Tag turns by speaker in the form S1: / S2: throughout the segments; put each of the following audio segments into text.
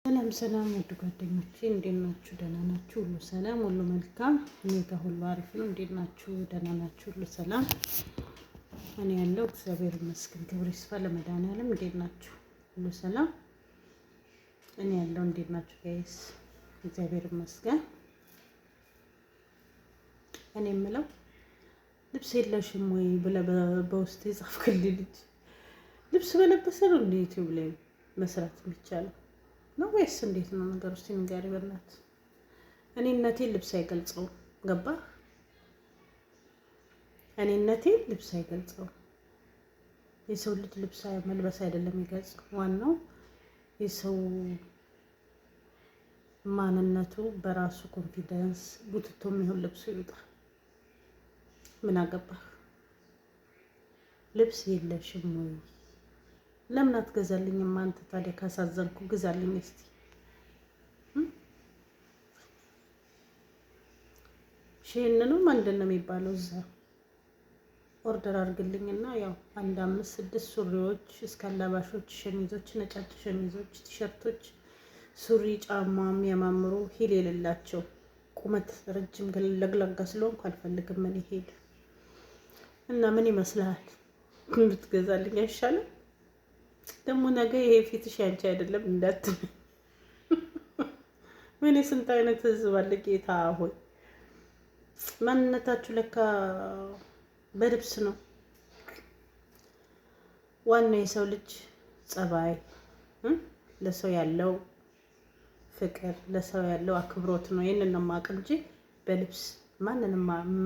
S1: ሰላም ሰላም ውድ ጓደኞቼ እንዴት ናችሁ? ደህና ናችሁ? ሁሉ ሰላም፣ ሁሉ መልካም። እኔ ጋር ሁሉ አሪፍ ነው። እንዴት ናችሁ? ደህና ናችሁ? ሁሉ ሰላም። እኔ ያለው እግዚአብሔር ይመስገን፣ ክብር ይስፋ ለመድኃኒዓለም። እንዴት ናችሁ? ሁሉ ሰላም። እኔ ያለው እንዴት ናችሁ guys? እግዚአብሔር ይመስገን። እኔ የምለው ልብስ የለሽም ወይ ብለህ በውስጥ የጻፍክልኝ ልጅ ልብስ በለበሰ ነው እንደ ዩቲዩብ ላይ መስራት የሚቻለው ነው ወይስ እንዴት ነው ነገሩ? እስኪ ንገሪ በእናትህ። እኔነቴን ልብስ አይገልጸውም። ገባህ? እኔነቴን ልብስ አይገልጸውም። የሰው ልጅ ልብስ መልበስ አይደለም የሚገልጸው፣ ዋናው የሰው ማንነቱ በራሱ confidence ቡትቶ የሚሆን ልብሱ ይውጣ። ምን አገባህ? ልብስ የለሽም ወይ? ለምን አትገዛልኝም? አንተ ታዲያ ካሳዘንኩ ግዛልኝ እስቲ። Shein ነው ምንድን ነው የሚባለው? እዛ order አድርግልኝና ያው አንድ አምስት ስድስት ሱሪዎች እስከ አላባሾች፣ ሸሚዞች፣ ነጫጭ ሸሚዞች፣ ቲሸርቶች፣ ሱሪ፣ ጫማ የሚያማምሩ heel የሌላቸው፣ ቁመት ረጅም ለግላጋ ስለሆንኩ አልፈልግም እኔ heel። እና ምን ይመስልሃል? ብትገዛልኝ አይሻልም? ደግሞ ነገ ይሄ ፊትሽ ያንቺ አይደለም እንዳትል። ወይኔ ስንት አይነት ህዝብ አለ ጌታ ሆይ። ማንነታችሁ ለካ በልብስ ነው። ዋናው የሰው ልጅ ጸባይ፣ ለሰው ያለው ፍቅር፣ ለሰው ያለው አክብሮት ነው። ይህንን ነው የማውቅ እንጂ በልብስ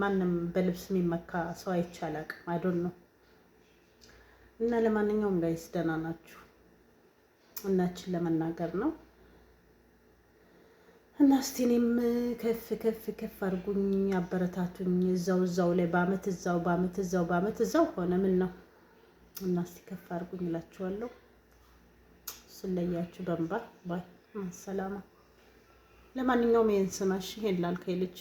S1: ማንም በልብስ የሚመካ ሰው አይቼ አላውቅም። I don't know። እና ለማንኛውም guys ደህና ናችሁ? እናችን ለመናገር ነው። እና እስቲ እኔም ከፍ ከፍ ከፍ አድርጉኝ፣ አበረታቱኝ። እዛው እዛው ላይ በአመት እዛው፣ በአመት እዛው፣ በአመት እዛው ሆነ ምን ነው? እና እስቲ ከፍ አድርጉኝ እላችኋለሁ። ስለያችሁ በእንባ bye ማሰላማ። ለማንኛውም ይሄን ስማሽ ይሄን ላልከኝ ልጅ